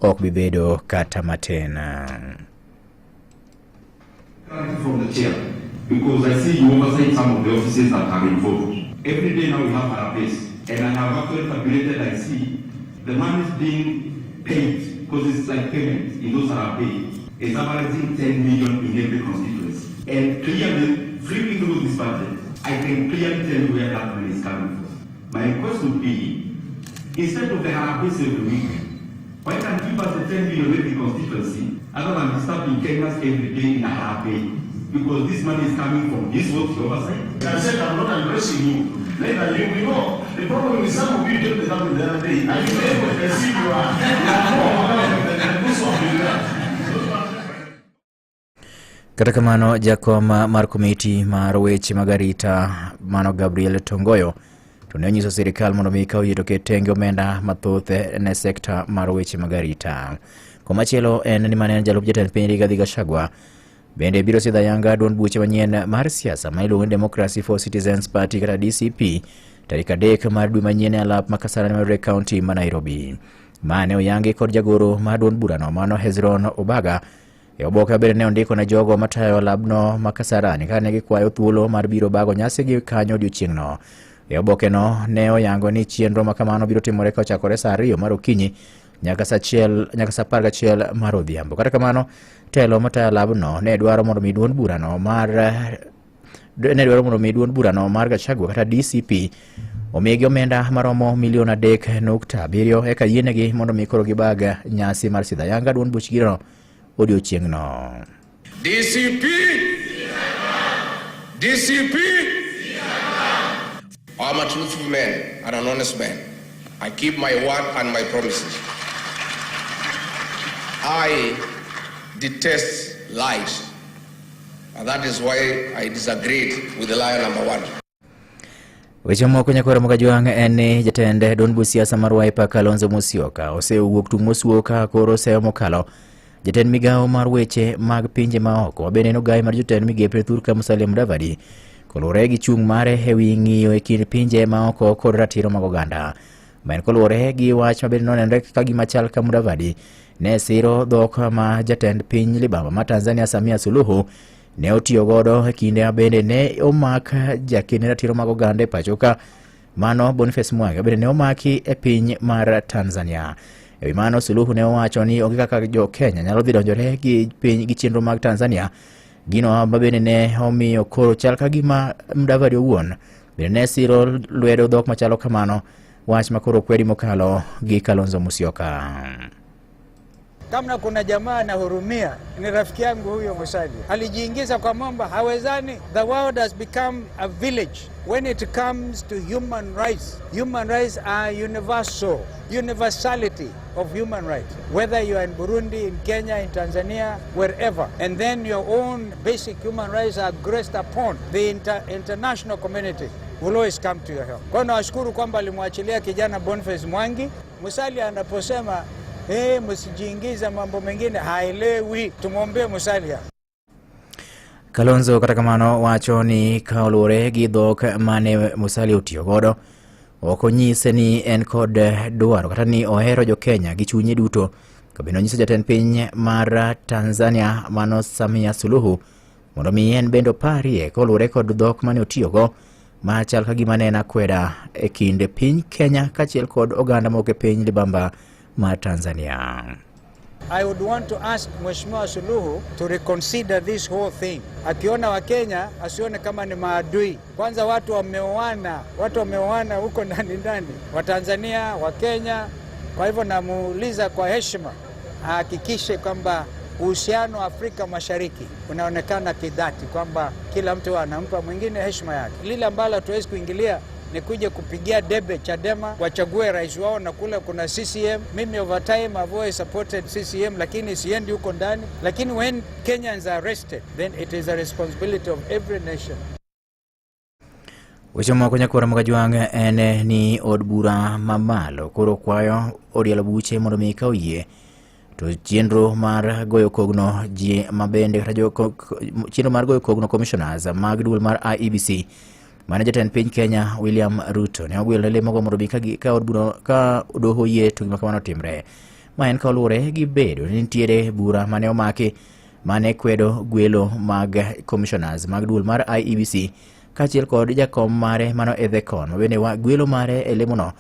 Ok bi bedo kata matin. From the chair, because I see you oversight some of the offices that are involved. Every day now we have harambees, and I have actually calculated, I see the money is being paid, because it's like payment in those harambee, is averaging 10 million in every constituency. And clearly, flipping through this budget, I can clearly tell you where that money is coming from. My request would be, instead of the harambees every week, why can't you give us the 10 million every constituency, other than disturbing Kenyans every day in a harambee? Because this money is coming from this what you oversight. I said I'm not addressing you. Neither you. We know the problem is some of you told me something the other day. And you able to see you are more than those who have been there. Kata kamano, jakom mar komiti mar weche mag arita mano Gabriel Tongoyo to ne onyiso sirikal mondo mi kaw yie to ket tenge omenda mathoth ne sekta mar weche mag arita. Komachielo en ni mane en jalup jatend piny Rigathi Gachagua bende biro sidho ayanga duond buche manyien mar siasa ma iluongo ni Democracy for Citizens Party kata DCP tarik 3 mar dwe manyien e alap ma Kasarani mayudore e kaunti ma Nairobi. Ma ne oyangi kod jagoro mar duond burano mano Hezron Obaga e oboke mabende ne ondiko ne jogo matayo alabno ma Kasarani kane gikwayo thuolo mar biro bago nyasi gi kanyo odiochieng'no. E obokeno ne oyango ni chenro ma kamano biro timore ka ochakore saa 2 mar okinyi nyaka saa 1 nyaka saa 11 mar odhiambo. Kata kamano, telo matayo alabno ne dwaro mondo mi duond burano mar ne dwaro mondo mi duond burano mar Gachagua kata DCP omigi omenda maromo milion 3.7 eka yienegi mondo mi koro gibag nyasi mar sidho ayanga duond buchgino odiochieng'no. DCP! DCP! I'm a truthful man and an honest man. I keep my word and my promises. I detest lies. And that is why I disagreed with the liar number one. Weche moko nyakwaro Mogajwang' en ni jatend duond buch siasa mar Wiper Kalonzo Musyoka osewuok tung' mosuo ka koro seyo mokalo jatend migawo mar weche mag pinje maoko mabende en ogai mar jotend migepe thurka Musalia Mudavadi koluwore gi chung' mare ewi ng'iyo e kind pinje maoko kod ratiro mag oganda. Ma en koluwore gi wach mabende nonenore ka gima chal ka Mudavadi ne siro dhok ma jatend piny libamba ma Tanzania Samia Suluhu ne otiyo godo e kinde ma bende ne omak jakend ratiro mag oganda e pacho ka mano Boniface Mwangi bende ne omaki e piny mar Tanzania. E wi mano, Suluhu ne owacho ni onge kaka jo Kenya nyalo dhi donjore gi piny gi chenro mag Tanzania, gino ma bende ne omiyo koro chal ka gima Mudavadi owuon bende ne siro lwedo dhok machalo kamano, wach ma koro kwedi mokalo gi Kalonzo Musyoka. Kama kuna jamaa anahurumia ni rafiki yangu huyo Musalia, alijiingiza kwa mambo hawezani. The world has become a village when it comes to human rights. Human rights are universal, universality of human rights, whether you are in Burundi, in Kenya, in Tanzania, wherever. And then your own basic human rights are aggressed upon. The international community will always come to your help. Kwa hiyo nawashukuru kwamba alimwachilia kijana Boniface Mwangi. Musalia anaposema hey, msijiingiza mambo mengine haelewi. Tumwombee Musalia. Kalonzo kata kamano wacho ni ka oluwore gi dhok mane Musalia otiyo godo ok onyise ni en kod dwaro kata ni ohero jo Kenya gi chunye duto. Ka bende onyiso jatend piny mar Tanzania mano Samia Suluhu mondo mi en bende oparie koluwore kod dhok mane otiyogo ma chal ka gima ne en akweda e kind piny Kenya kaachiel kod oganda moko e piny libamba mar Tanzania. I would want to ask Mheshimiwa Suluhu to reconsider this whole thing. Akiona Wakenya asione kama ni maadui. Kwanza watu wameoana, watu wameoana huko ndani ndani, Watanzania, Wakenya. Kwa hivyo namuuliza kwa heshima ahakikishe kwamba uhusiano wa Afrika Mashariki unaonekana kidhati, kwamba kila mtu anampa mwingine heshima yake. Lile ambalo hatuwezi kuingilia ni kuja kupigia debe Chadema wachague rais wao, na kule kuna CCM. Mimi over time I've always supported CCM, lakini siendi huko ndani. Lakini when Kenyans are arrested, then it is a responsibility of every nation. Weche moko nyakwara Mogajwang' en ni od bura mamalo koro kwayo od yalo buche mondo mi ka oyie to chenro mar goyo kogno ji mabende kata jo chenro mar goyo kogno commissioners mag duol mar IEBC mane jatend piny Kenya William Ruto ne ogwelo ne lemogo mondo mi ka od bura ka doho oyie to gima kamano timre. Ma en kaluwore gi bedo ni nitiere bura mane omaki mane kwedo gwelo mag commissioners mag duol mar IEBC kaachiel kod jakom mare mano Ethekon ma bende gwelo mare e lemono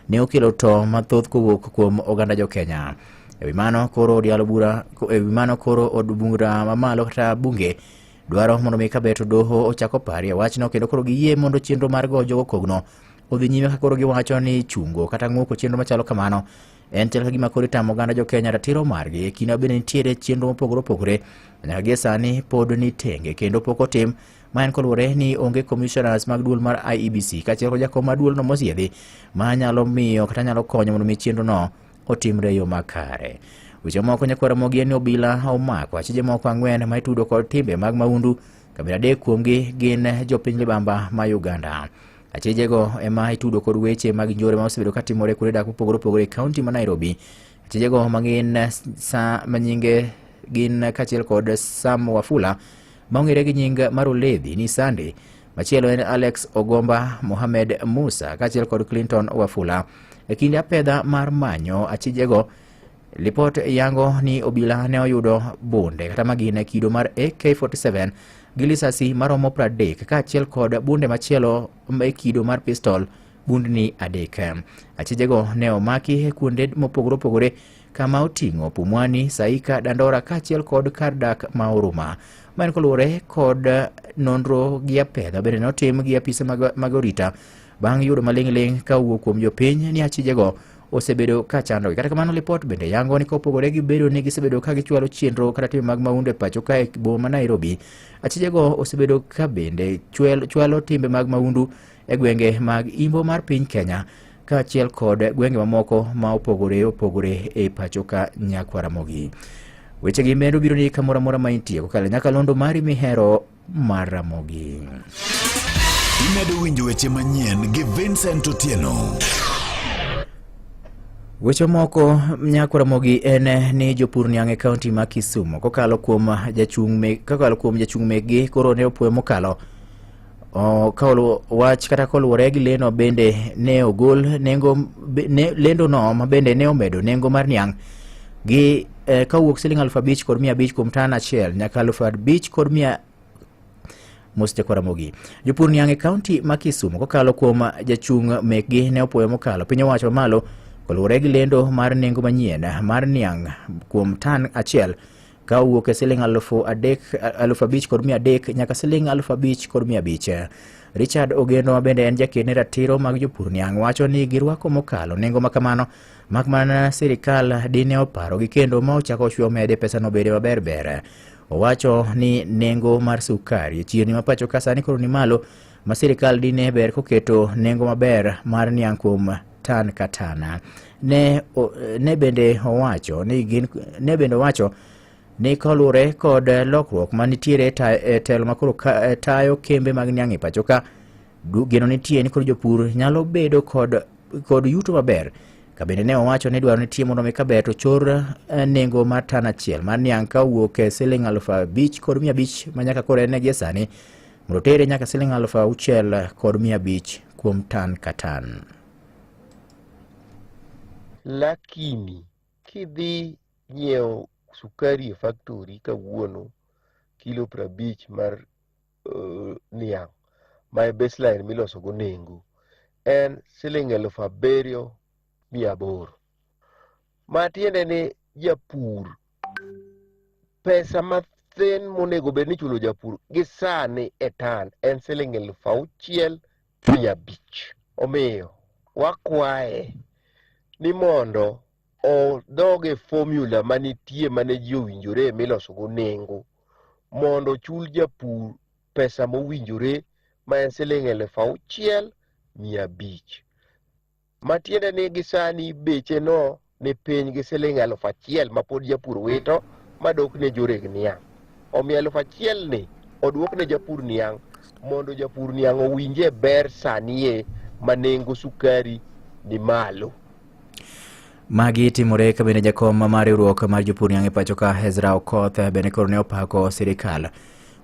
ne okelo to mathoth kowuok kuom oganda jo Kenya. Ewi mano koro od yalo bura ewi mano koro od bura mamalo kata bunge dwaro mondo mi kabeto doho ochak oparie wachno kendo koro giyie mondo chenro mar go jogo kogno odhi nyime ka koro giwacho ni chungo kata ng'uko chenro machalo kamano en chal ka gima koro itamo oganda jo Kenya ratiro margi e kinde ma bende nitiere chenro mopogore opogore nyaka gie sani pod ni tenge kendo pok otim ma en koluwore ni onge commissioners mag duol mar IEBC kaachiel kod jakom mar duolno mosiedhi ma nyalo miyo kata nyalo konyo mondo mi chenrono otimre e yo makare. Weche moko nyakwar Ramogi en ni obila omako achije moko ang'wen ma itudo kod timbe mag mahundu kabila adek kuomgi gin jopiny libamba ma Uganda. Achijego ema itudo kod weche mag njore ma osebedo katimore kuonde dak mopogore opogore e kaunti ma Nairobi. Achijego ma gin sa ma nyinge gin kaachiel kod Sam Wafula ma ong'ere gi nying mar Oledhi ni Sunday. Machielo en Alex Ogomba, Mohamed Musa kaachiel kod Clinton Wafula. E kinde apedha mar manyo achijego, lipot yango ni obila ne oyudo bunde kata magina e kido mar AK47 gi lisasi maromo 30 kaachiel kod bunde machielo e kido mar pistol bundni adek. Achijego ne omaki e kuonde mopogore opogore kama oting'o Pumwani, Saika, Dandora kaachiel kod kar dak ma Oruma. Ma en koluwore kod nonro gi apedha bende notim gi apise mag orita bang' yudo maling'ling' ka owuok kuom jopiny ni achijego osebedo ka chandogi. Kata kamano lipot bende yango ni kopogore gi bedo ni gisebedo ka gichwalo chenro kata timbe mag mahundu e pacho ka e boma ma Nairobi, achijego osebedo ka bende chwalo timbe mag mahundu e gwenge mag imbo mar piny Kenya kaachiel kod gwenge mamoko ma opogore opogore e pacho ka nyakwa Ramogi. Wechegi medo biro ni kamoro amora ma intie kokalo nyakalondo mari mihero mar Ramogi. Imedo winjo weche manyien gi Vincent Otieno. Weche moko nyakwa Ramogi en ni jopur niang' e kaunti ma Kisumu kokalo kuom jachung' mekgi koro ne opuoyo mokalo ka wach kata koluwore gi lendo bende ne ogol nengo ne, lendo no ma bende ne omedo nengo mar niang' gi kawuok siling 5,500 kuom tan achiel nyaka 5,100 Mos Ramogi. Jopur niang' e kaunti ma Kisumu kokalo kuom jachung' mekgi ne opuoyo mokalo piny owacho mamalo koluwore gi lendo mar nengo manyien mar niang' kuom tan achiel ka owuok e siling 5,300 nyaka siling 5,500. Richard Ogendo ma bende en jaked ne ratiro mag jopur niang' wacho ni girwako mokalo nengo ma kamano mak mana sirikal dine oparogi kendo ma ochako ochwe omede pesano bede maber ber. Owacho ni nengo mar sukari e chirni ma pacho ka sani koro ni malo ma sirikal dine ber koketo nengo maber mar niang' kuom tan ka tan. Ne bende owacho ni gin ne bende owacho ni kaluwore kod lokruok manitiere e telo makoro tayo kembe mag niang' e pacho ka, geno nitie ni koro jopur nyalo bedo kod yuto maber. Ka bende ne owacho ni dwaro nitie mondo mi kaber to chor nengo mar tan achiel mar niang' ka owuok e siling 5,500 ma nyaka koro en gie sani mondo tere nyaka siling 6,500 kuom tan ka tan. Lakini kidhi nyiewo sukari e factory kawuono kilo 50 mar niang' ma e baseline miloso go nengo en siling 7,800. Ma tiende ni japur pesa mathin monego bed ni ichulo japur gi sani e tan en siling 6,500. Omiyo wakwaye ni mondo odog e formula manitie mane ji owinjore miloso go nengo mondo ochul japur pesa mowinjore ma en siling 6,500. Matiende ni gi sani beche no ni piny gi siling 1,000 ma pod japur wito madok ne joreg niang'. Omiyo 1,000 ni oduok ne japur niang' mondo japur niang' owinje ber sani ma nengo sukari ni malo. Magi timore ka bende jakom mar riwruok mar jopur niang' e pacho ka Ezra Okoth bende koro ne opako sirikal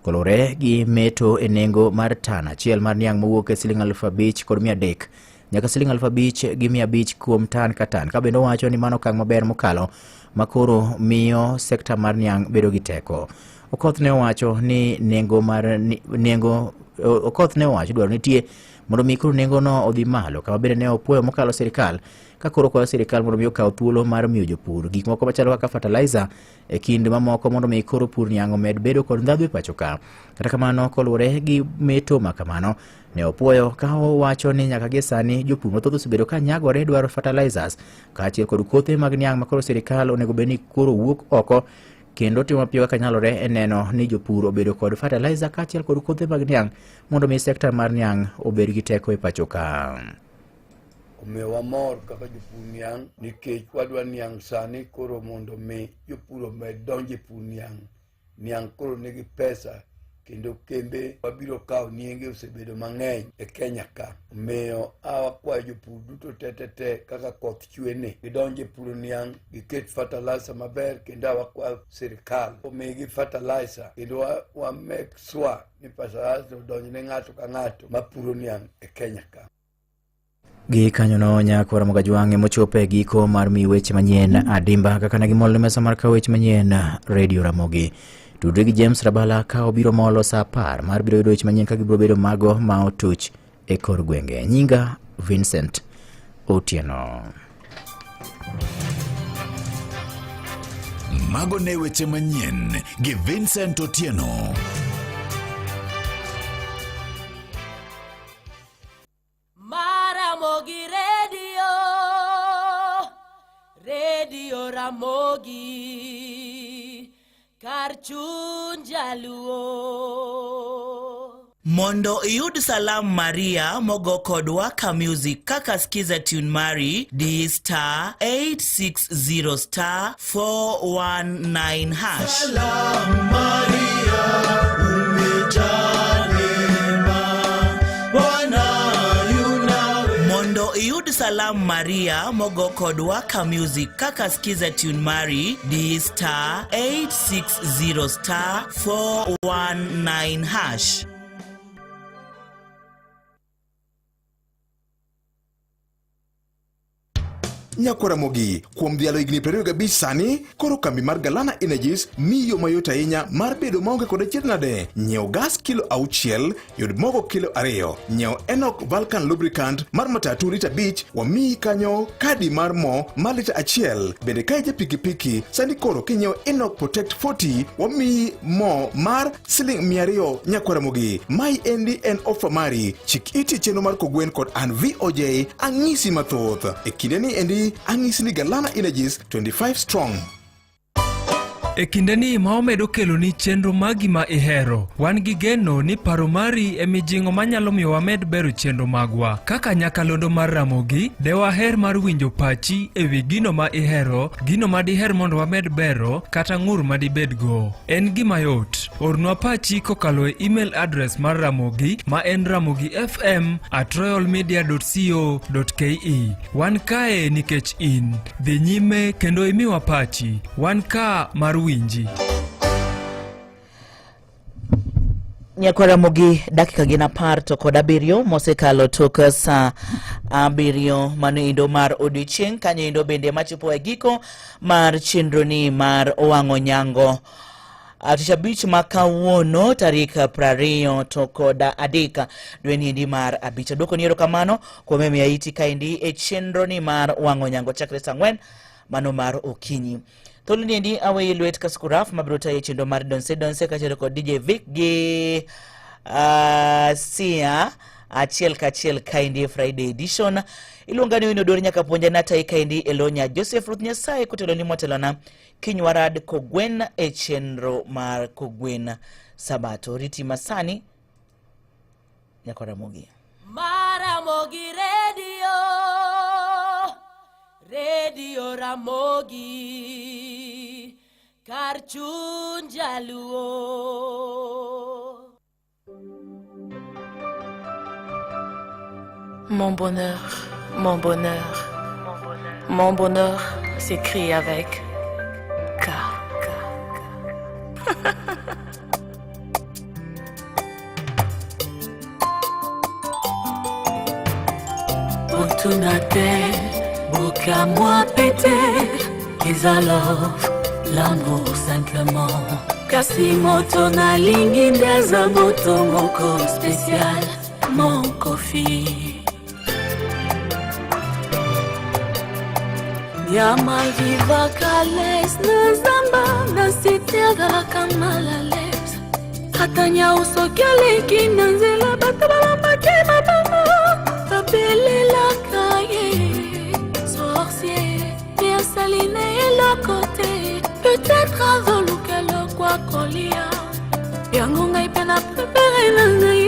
koluwore gi meto e nengo mar tan achiel mar niang' mowuok e siling 5,300 nyaka siling 5,500 kuom tan ka tan. Ka bende owacho ni mano okang' maber mokalo makoro miyo sekta mar niang' bedo gi teko. Okoth ne owacho ni nengo mar nengo Okoth ne owacho dwaro nitie mondo mi koro nengono odhi malo kama bende ne opuoyo mokalo sirikal ka koro kwayo sirikal mondo mi okaw thuolo mar miyo jopur gik moko machalo kaka fertilizer e kind mamoko mondo mi koro pur niang' omed bedo kod ndhadhu e pacho ka. Kata kamano koluwore gi meto ma kamano ne opuoyo ka owacho ni nyaka gie sani jopur mathoth osebedo ka nyagore dwaro fertilizers kaachiel kod kothe mag niang' ma koro sirikal onego bed ni koro wuok oko kendo timo mapiyo kaka nyalore e neno ni jopur obedo kod fertilizer kaachiel kod kothe mag niang' mondo mi sekta mar niang' obed gi teko e pacho ka. Omiyo wamor kaka jopur niang' nikech wadwa niang' sani koro mondo mi jopur omed donjo e pur niang'. Niang' koro nigi pesa kendo kembe wabiro kawo nienge osebedo mang'eny e Kenya ka. Omiyo wakwayo jopur duto te te te kaka koth chwe ni gidonj e puro niang' giket fertilizer maber kendo wakwayo sirikal omigi fertilizer kendo wa make sure ni fertilizer odonj ne ng'ato ka ng'ato mapuro niang' e Kenya ka. Gi kanyono nyako Ramogi Ajwang' mochopo e giko mar mi weche manyien adimba kaka ne gimolo mesa mar kawo weche manyien Radio Ramogi. Tudri gi James Rabala ka obiro molo saa 10 mar biro yudo weche manyien ka gibiro bedo mago ma otuch e kor gwenge. Nyinga Vincent Otieno. Mago ne weche manyien gi Vincent Otieno. Maramogi Radio, Radio Ramogi, kar chuny jaluo. Mondo iyud Salam Maria mogo kod Waka Music kaka skiza tune mari di star 860 star 419 hash. Salam Maria, umejaa neema, Bwana yu nawe. Mondo iyud Salam Maria mogo kod Waka Music kaka skiza tune mari di star 860 star 419 hash. Nyakwaramogi kuom dhialo higni 25 sani koro kambi mar Galana Energies miyi yo mayot ahinya mar bedo maonge kod achiedh nade. Nyiew gas kilo 6, yud mogo kilo 2, nyiew Enoch Vulcan Lubricant mar matatu lita 5, wamiyi kanyo kadi mar mo mar lita 1. Bende ka ija pikipiki sani koro kinyiewo Enoch Protect 40 wamiyi mo mar siling 200. Nyakwaramogi, mae endi en ofa mari. Chik iti chenro mar Kogwen kod an VOJ ang'isi mathoth. E kindeni endi ang'isi ni Galana Energies 25 strong. E kindeni ma wamedo keloni chenro magi ma ihero, wan gi geno ni paro mari e mijing'o manyalo miyo wamed bero chenro magwa. Kaka nyakalondo mar Ramogi, de waher mar winjo pachi e wi gino ma ihero, gino ma diher mondo wamed bero, kata ng'ur ma dibedgo. En gima yot. Ornwa pachi kokalo e email address mar Ramogi ma en ramogifm@royalmedia.co.ke. Wan kae nikech in. Dhi nyime kendo imiwa pachi. Wan ka mar winji. Nyakwar Ramogi dakika gin 17 mosekalo tok saa 7 mano endo mar odiochieng' kanyo endo bende machopo e giko mar chenroni mar wang'o nyango. Tich abich ma kawuono tarik 23 dweni endi mar 5. Aduoko ni erokamano kuom miya iti kaendi e chenroni mar wang'o nyango chakre saa 4 mano mar okinyi. Thuolo ni endi aweyi lwet Kaskuraf mabiro tayo chenro mar Donse Donse kaachiel kod DJ Vic gi Sia achiel kachiel kaendi e Friday edition. Iluonga ni Winnie Odori nyaka puonja natayi kaendi e lo nya Joseph Ruth Nyasaye koteloni motelona kiny warad kogwen e chenro mar Kogwen Sabato. Riti masani nyaka Ramogi. Maramogi Radio, Radio Ramogi, kar chuny jaluo. Mon bonheur, mon bonheur, mon bonheur s'écrit avec K. Botuna te, bokamwa pete, eza love, l'amour simplement. Kasi moto nalingi nde aza moto moko spécial, mon Kofi. Nyama vivaka les na zamba, na cité azalaka mal à l'aise. Ata nyau soki aleki na nzela, bato balambaki mabanga, babelelaka ye sorcier. Ye asali na eloko te, peut-être azoluka eloko akolia. Yango ngai mpe na prefere na ngai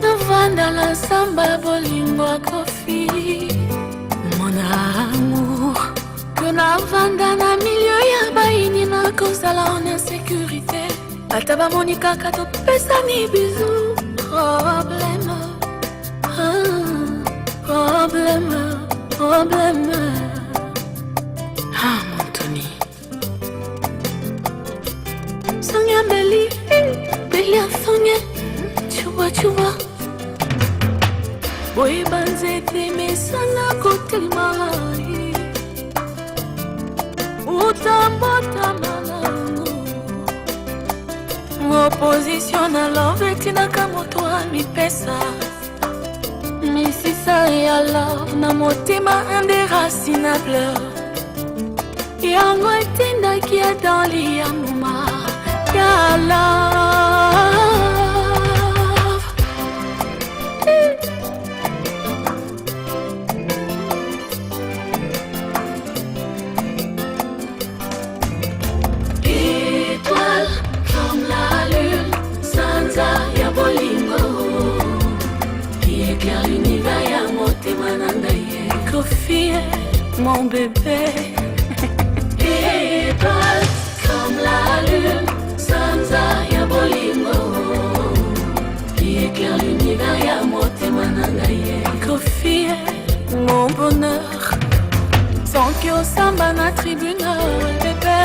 navanda na nsamba ya bolingo ya Kofi, mon amour. Que navanda na milieu ya bayini, nakozala en insécurité. Ata bamoni kaka topesani bisou, problème. Ah, problème, problème. Ah, mon Tony. Songa mbeli, mbeli asonge, chuba chuba. Boyeba nzete mesana kotelema, utambotama nango. Opposition na love etinaka moto amipesa. Misisa ya love na motema indéracinable, yango etindaki etali ya mbuma ya love. Étoile comme la lune, sanza ya bolingo qui éclaire l'univers ya motema na ngai ye. Kofi, mon bébé. Étoile comme la lune, sanza ya bolingo qui éclaire l'univers ya motema na ngai ye. Kofi, mon bonheur. Soki osamba na tribunal, bébé,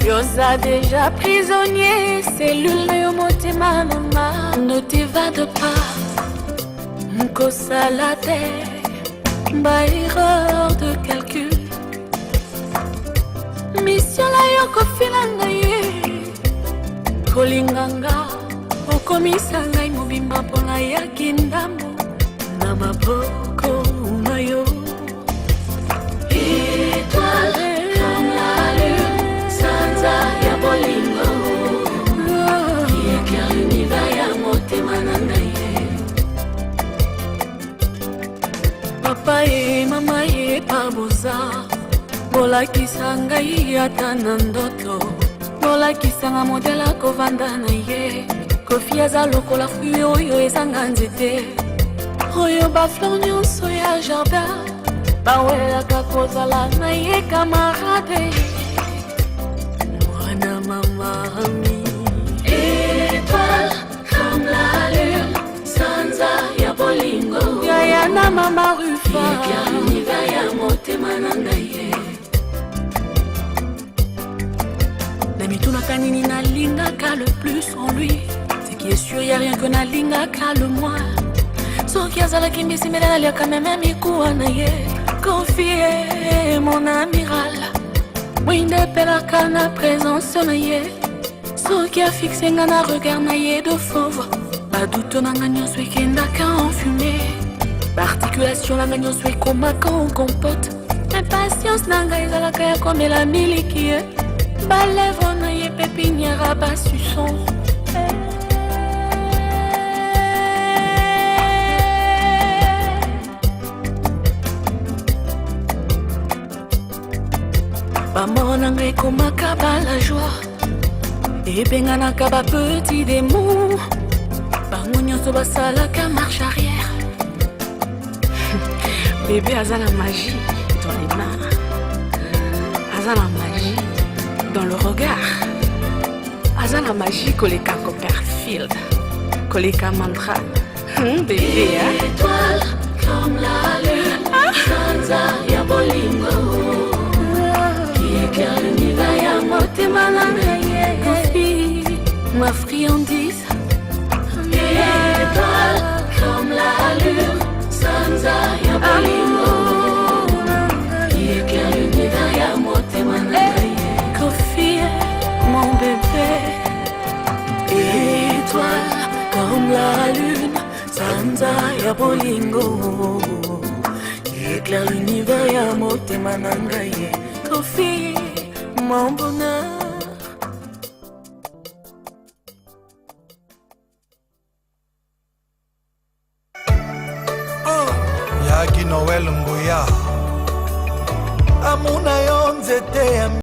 yoza déjà prisonnier. Cellule na yo motema mama. Ne t'évade pas, kosala te ba erreur de calcul. Mission na yo kofila ngai ye, kolinga nga okomisa ngai mobimba mpona yaki ndambo na maboko na yo. Étoile comme la lune, sanza ya bolingo qui éclaire l'univers ya motema na ngai ye. Papa ye, mama ye, paboza bolakisa ngai ata na ndoto, bolakisanga modele akovanda na ye. Kofi aza lokola fruit oyo ezanga nzete, oyo bafleur nyonso ya jardin bawelaka kozala na ye camarade. Mwana mama ami. Étoile comme la lune, sanza ya bolingo yaya na mama Rufa qui éclaire l'univers ya motema na ngai ye. Na mitunaka nini nalingaka le plus en lui. Ce qui est sûr, y a rien que nalingaka le moins. Soki azalaki mbisi, mbele naliaka meme mikuwa na ye. Kofi, mon amiral, mwinda epelaka na présence na ye. Soki afixe nga na regard na ye de fauve, badoute na nga nyonso ekendaka en fumée, baarticulation na nga nyonso ekomaka en compote. Impatience na ngai ezalaka ya komela miliki ye, balèvre na ye pépinière basuson. Bamort na ngai ekomaka bala joie, ebenganaka bapetit démon, bango nyonso basalaka marche arrière. Bébé aza la magie dans les mains, aza la magie dans le regard, aza la magie koleka Copperfield, koleka mantra. Bébé, hein? Étoile comme la lune, sanza ya bolingo qui éclaire l'univers ya motema na ngai ye. Kofi, ma friandise. Étoile comme la lune, sanza ya bolingo qui éclaire l'univers ya motema na ngai. Kofi, mon bébé, étoile comme la lune, sanza ya bolingo qui éclaire l'univers ya motema na ngai. Kofi, mon bonheur. Yaki Noel Nguya, amuna yo nzete ya